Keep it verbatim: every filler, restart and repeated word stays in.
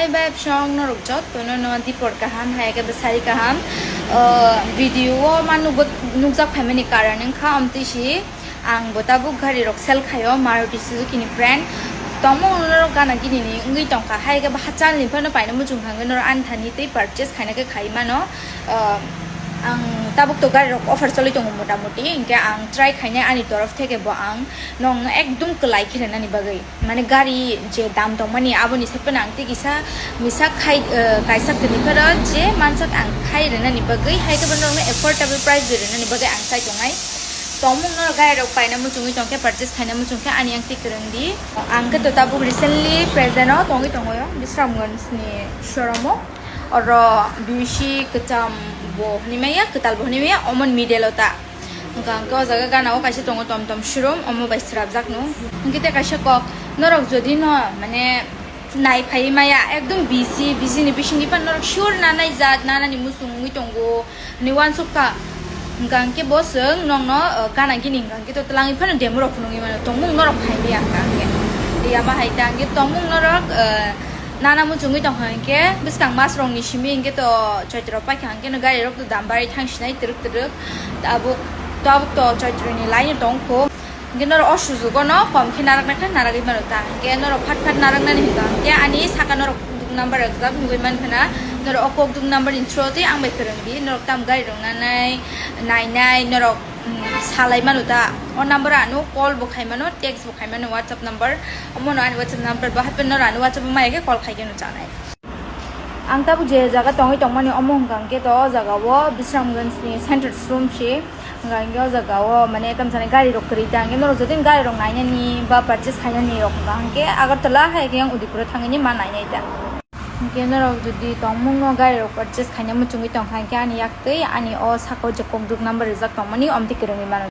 Hey babe, song norok jotono no dipor kaham, hai ke bwsari kaham. Uh, video o ma nugwi-, nukjak phaimani karon wngkha, omtwi si ang bo tabuk gari rok sell khaio, Maruti Suzuki ni brand. Tongmung norok gana gini ni wngwi tongkha, hai ke bahachal ni phano paina muchung thangwi norok ani thani tei purchase khaina khe khai mano. Uh, ang tabuk to gari rok offer choli tongo mota moti, hinkhe ang try khainai ani torof theke bo ang nong ekdum kwlai khe rwnani bagwi. Mane gari je dam tongmani aboni se phano ang tei kisa misa khai, eh, kaisa kwrwi phano je mansak ang khai rwnani bagwi, hai khe bono affordable price bai rwnani bagwi ang chai tongnai. Tongmung norok gari rok paina muchungwi tongkhe, purchase khaina muchungkhe ani yang tei kwrwng di. Ang khe to tabuk recently present o tongwi tongo Bisramganj ni showroom o. Oro B C kwcham bo hwnwi maya, kwtal bo hwnwi maya, omon middle o ta. Hwnkha hwnkhe o jaga gana o kaisa tongo tom tom showroom, omo bai srapjak no. Hwnkhe tei kaisa kok norok jodi no mane nai phaiwi maya ekdom busy, busy ni bisingni phano norok sure nanai jat nanani muchung wngwi tongo hwnwi uansuk kha. Hwnkha hwnkhe bo chwng nokno, uh, gana gini hwnkha hwnkhe to twlangwi phano demo rok phunugwi mano, tongmung norok phaimaya hwnkha hwnkhe. Yama hai ta hwnkhe tongmung norok, uh, nana muchungwi tongkha hwnkhe bwskang mas rokni simi hwnkhe to Chaitra paikha hwnkhe no gari rok to dam barwi thang sinai twrwk twrwk. Tabuk, tabuk to Chaitra ni line o tongkho. Hwnkhe norok o sujugo no kom khe narakna khe naragwi mano ta. Hwnkhe norok phat phat naraknani hwnkha hwnkhe ani saka norok kokduk number rwkjak nugwi mankha na. Norok o kokduk number ni through twi ang bai kwrwng di. Norok tam gari rok nanai, nainai, norok, mm, salai mano ta. O number o ano call bo khai mano, text bo khai mano, WhatsApp number. Omo no ani WhatsApp number bo haikhe norok ani WhatsApp o maya khe call khai khe no chanai. Ang tabuk je jaga tongwi tongmani omo hwnkha hwnkhe to o jaga o Bisramganj ni central showroom se. Hwnkha hwnkhe o jaga o mane tamo sanai gari rok kwrwi ta, hwnkhe norok jodi gari rok nainani ba purchase khainani rok hwnkha hwnkhe Agartala hai khe yang Udaipur o thangwi ma nainai ta. Hwnkhe norok jodi tongmung no gari rok purchase khaina muchungwi tongkha hwnkhe ani yak twi ani o saka o je kokduk number rijak tongmani omtwi kwrwngwi mano.